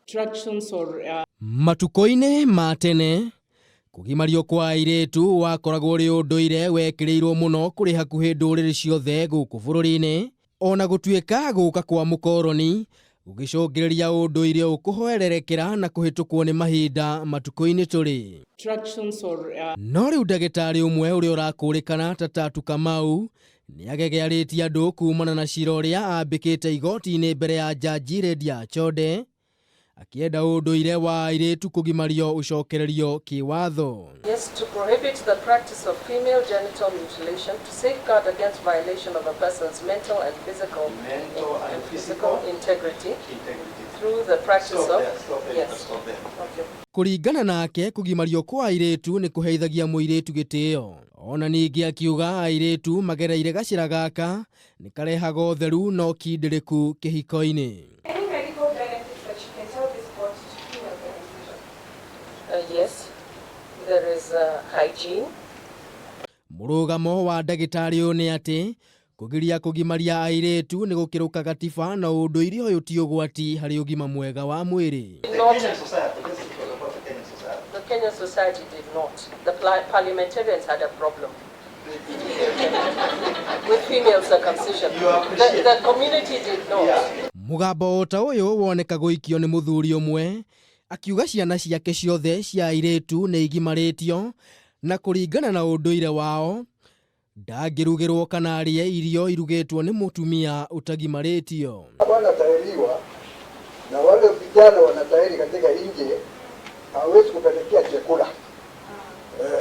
Instructions or Matukũ-inĩ ma tene, kũgimario kwa airĩtu wakoragwo ũrĩ ũndũire wekĩrĩirwo mũno kũrĩ hakuhĩ ndũrĩrĩ ciothe gũkũ bũrũri-inĩ, ona gũtuĩka gũka kwa mũkoroni gũgĩcũngĩrĩria ũndũire ũyũ kũhwererekera na kũhĩtũkwo nĩ mahinda matukũ-inĩ tũrĩ. Instructions or No rĩu ndagĩtarĩ ũmwe ũrĩa ũrakũrĩkana ta Tatu Kamau nĩ agegearĩtie andũ kumana na cira ũrĩa ambĩkĩte igoti-inĩ mbere ya njanji Lydia Chode akĩenda ũndũire wa airĩtu kũgimario ũcokererio kĩwatho. Yes, to prohibit the practice of female genital mutilation, to safeguard against violation of a person's mental and physical, Mental and physical physical integrity integrity. Through the practice Stop of. there, stop there, Yes. stop there. Okay. Kũringana nake, kũgimario kwa airĩtu nĩ kũheithagia mũirĩtu gĩtĩo. Ona ningĩ akiuga airĩtu magereire gacĩra gaka nĩ karehaga ũtheru na ũkindĩrĩku kĩhiko-inĩ. Any medical benefits that you can tell this court to female circumcision? Yes, there is hygiene. Mũrũgamo wa ndagĩtarĩ ũyũ nĩ atĩ kũgiria kũgimaria airĩtu nĩ gũkĩrũka gatiba na ũndũire ũyũ ti ũgwati harĩ ũgima mwega wa mwĩrĩ. The Not Kenyan society, let's talk about the Kenyan society. The Kenyan society did not. The parliamentarians had a problem with female circumcision. You appreciate. The community did not. Mũgambo o ta ũyũ woneka gũikio nĩ mũthuri ũmwe akiuga ciana ciake ciothe cia airĩtu nĩ igimarĩtio na kũringana na ũndũire wao ndangĩrugĩrwo kana arĩe irio irugĩtwo nĩ mũtumia ũtagimarĩtio. Wanatahiriwa na wale vijana wanatahiri katika nje, hawezi kupelekea chakula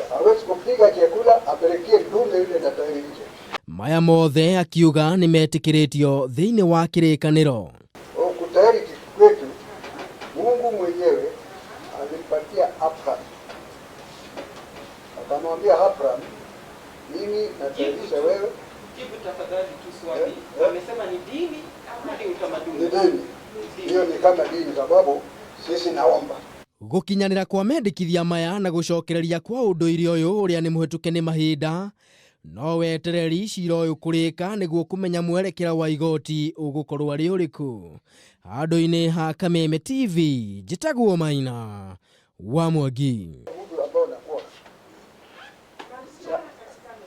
hawezi kupika chakula apelekee ndume yule anatahiri nje. Maya mothe akiuga nĩ metĩkĩrĩtio thĩinĩ wa kĩrĩkanĩro. Kutahiri kwetu, Mungu mwenyewe alimpatia Abraham, akamwambia Abraham, mimi natahirisha wewe. Jibu tafadhali tu swali. Eh, eh. Amesema ni dini ama ni utamaduni? Ni dini hiyo, ni kama dini, sababu sisi naomba Gũkinyanĩra kwa mendekithia maya na gũcokereria kwa ũndũire ũyũ ũrĩa nĩ mũhĩtũke nĩ mahinda no wetereri cira ũyũ kũrĩka nĩguo kũmenya mwerekera wa igoti ũgũkorwo arĩ ũrĩkũ. Handũ-inĩ ha Kameme TV, njĩtagwo Maina wa Mwangi.